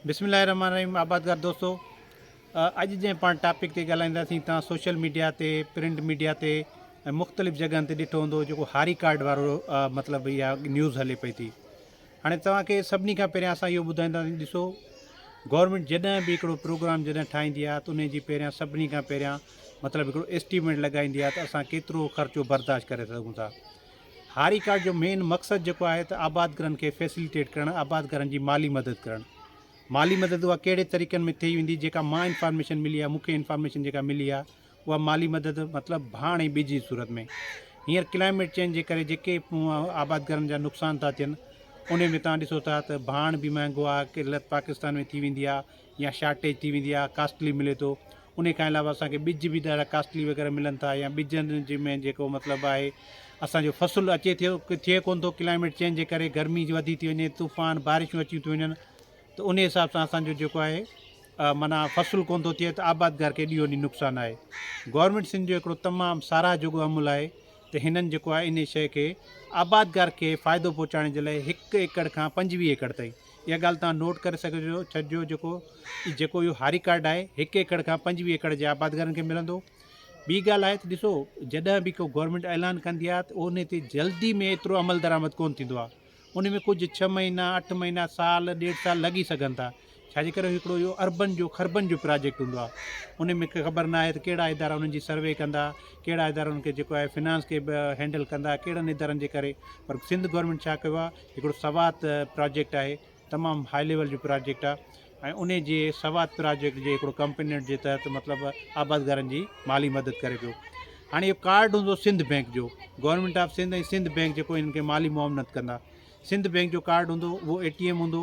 بسم الله الرحمن الرحيم آبادگار دوستو اڄ جنهن پاڻ ٽاپڪ تي ڳالهائينداسين تان سوشل ميڊيا تي پرنٽ ميڊيا تي ۽ مختلف جڳهن تي ڏٺو هوندو جيڪو هاري ڪارڊ وارو مطلب اها نيوز هلي پئي ٿي هاڻي توهان کي سڀني کان پهريان اسان اهو ٻڌائينداسين ڏسو گورنمينٽ جڏهن به هڪڙو پروگرام جڏهن ٺاهيندي آهي ته ان جي پهريان سڀني کان پهريان مطلب هڪڙو اسٽيميٽ لڳائيندي آهي ته اسان ڪيترو خرچو برداشت ڪري سگهون ٿا هاري ڪارڊ جو مين مقصد جيڪو آهي ته آبادگرن کي فيسليٽيٽ ڪرڻ آبادگرن جي مالي مدد ڪرڻ. مالي مدد اها ڪهڙي طريقن ۾ ٿئي ويندي جيڪا مان انفارميشن ملي آهي مون کي انفارميشن جيڪا ملي آهي اها مالي مدد مطلب ڀاڻ ۽ ٻج جي صورت ۾ هينئر ڪلائميٽ چينج جي ڪري جيڪي آبادگرن جا نقصان ٿا ٿين انهي ۾ توهان ڏسو ٿا ته ڀاڻ به مهنگو آهي قلت پاڪستان ۾ ٿي ويندي آهي يا شارٽيج ٿي ويندي آهي ڪاسٽلي ملي ٿو انهي کان علاوه اسان کي ٻج به ڏاڍا ڪاسٽلي وغيره ملن ٿا يا ٻجن جي ۾ جيڪو مطلب آهي اسان جو فصل اچي ٿيو ٿئي ڪونه ٿو ڪلائميٽ چينج جي ڪري گرمي وڌي ٿي وڃي طوفان بارشون اچي ٿيون وڃن ته انهي حساب سان اسان جو جيڪو آهي معنيٰ فصل ڪونه ٿو ٿئي ته آبادگار کي ڏينهون ڏينهن نقصان آهي گورنمينٽ سنڌ جو هڪڙو تمام ساراهه جوڳو عمل آهي ته هنن جيڪو آهي انهي شيء کي آبادگار کي فائدو پهچائڻ جي لاء هڪ ايڪڙ کان 25 ايڪڙ تائين اها ڳالهه توهان نوٽ ڪري سگهجو ڇڏجو جيڪو جيڪو اهو هاري ڪارڊ آهي هڪ ايڪڙ کان 25 ايڪڙ جي آبادگارن کي ملندو ٻي ڳالهه آهي ته ڏسو جڏهن به ڪو گورنمينٽ اعلان ڪندي آهي ته ان تي جلدي ۾ ايترو عمل درآمد ڪونه ٿيندو آهي ان ۾ ڪجهه ڇهه مهينا، اٺ مهينا، سال، ڏيڍ سال لڳي سگهن ٿا. ڇا جي ڪري هڪڙو اهو اربن جو کربن جو پراجيڪٽ هوندو آهي. ان ۾ خبر ناهي ته ڪهڙا ادارا انهن جي سروي ڪندا، ڪهڙا ادارا انهن کي جيڪو آهي فنانس کي به هينڊل ڪندا، ڪهڙن ادارن جي ڪري پر سنڌ گورنمينٽ ڇا ڪيو آهي هڪڙو سوات پراجيڪٽ آهي تمام هاء ليول جو پراجيڪٽ آهي ۽ ان جي سوات پراجيڪٽ جي هڪڙو ڪمپونينٽ جي تحت مطلب آبادگارن جي مالي مدد ڪري پيو. هاڻي اهو ڪارڊ هوندو سنڌ بئنڪ جو government of Sindh ۽ Sindh bank جيڪو هنن کي مالي معاونت ڪندا سنڌ بئنڪ جو ڪارڊ هوندو اهو اي ٽي ايم هوندو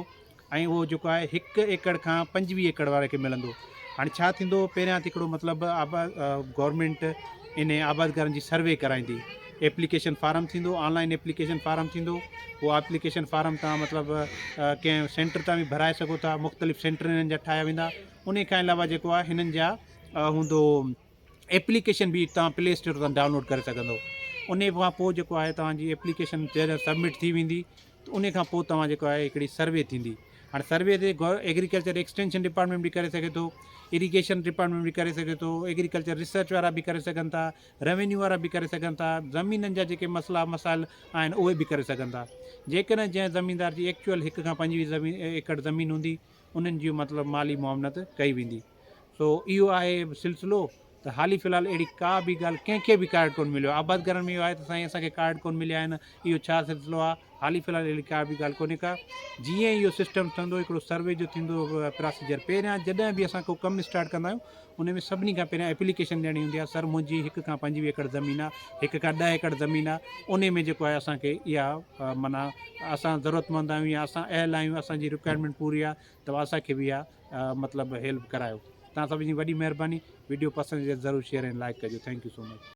۽ اهو جيڪو آهي هڪ ايڪڙ کان 25 ايڪڙ واري کي ملندو هاڻي ڇا ٿيندو پهريان ته هڪڙو مطلب آبا گورنمينٽ ان آبادگارن جي سروي ڪرائيندي ايپليڪيشن فارم ٿيندو آن لائن ايپليڪيشن فارم ٿيندو اهو ايپليڪيشن فارم تان مطلب ڪنهن سينٽر تان به ڀرائي سگهو ٿا مختلف سينٽر هنن جا ٺاهيا ويندا ان کان علاوه جيڪو آهي هنن جا هوندو ايپليڪيشن به توهان پلي اسٽور تان ڊائونلوڊ ڪري سگهندو انهي کان پوء جيڪو آهي توهان جي ايپليڪيشن جڏهن سبمٽ ٿي ويندي ته انهي کان پوء توهان جيڪو آهي هڪڙي سروي ٿيندي هاڻي سروي تي ايگريڪلچر ايڪسٽينشن ڊپارٽمينٽ به ڪري سگهي ٿو اريگيشن ڊپارٽمينٽ به ڪري سگهي ٿو ايگريڪلچر ريسرچ وارا به ڪري سگهن ٿا روينيو وارا به ڪري سگهن ٿا زمينن جا جيڪي مسئلا مسائل آهن اهي به ڪري سگهن ٿا جيڪڏهن جنهن زميندار جي ايڪچوئل هڪ کان 25 زمين ايڪڙ زمين هوندي انهن جي مطلب مالي معاونت ڪئي ويندي سو اهو آهي سلسلو ته حالي في الحال اهڙي ڪا به ڳالهه ڪنهن کي به ڪارڊ ڪونه مليو آهي آبادگارن ۾ اهو آهي ته سائين اسان کي ڪارڊ ڪونه مليا آهن اهو ڇا سلسلو آهي حالي في الحال اهڙي ڪا به ڳالهه ڪونهي ڪا جيئن اهو سسٽم ٺهندو هڪڙو سروي جو ٿيندو پراسيجر پهريان جڏهن به اسان ڪو ڪم اسٽارٽ ڪندا آهيون ان ۾ سڀني کان پهريان ايپليڪيشن ڏيڻي هوندي آهي سر منهنجي هڪ کان 25 ايڪڙ زمين آهي هڪ کان 10 ايڪڙ زمين آهي ان ۾ جيڪو آهي اسان کي اها معنيٰ اسان ضرورتمند آهيون يا اسان اهل آهيون اسان جي رڪوائرمينٽ پوري آهي ته اسان کي به اها مطلب هيلپ ڪرايو. توهان سڀني جي وڏي مهرباني وڊيو پسند اچي ته ضرور شيئر ۽ لائيڪ ڪجو thank you so much.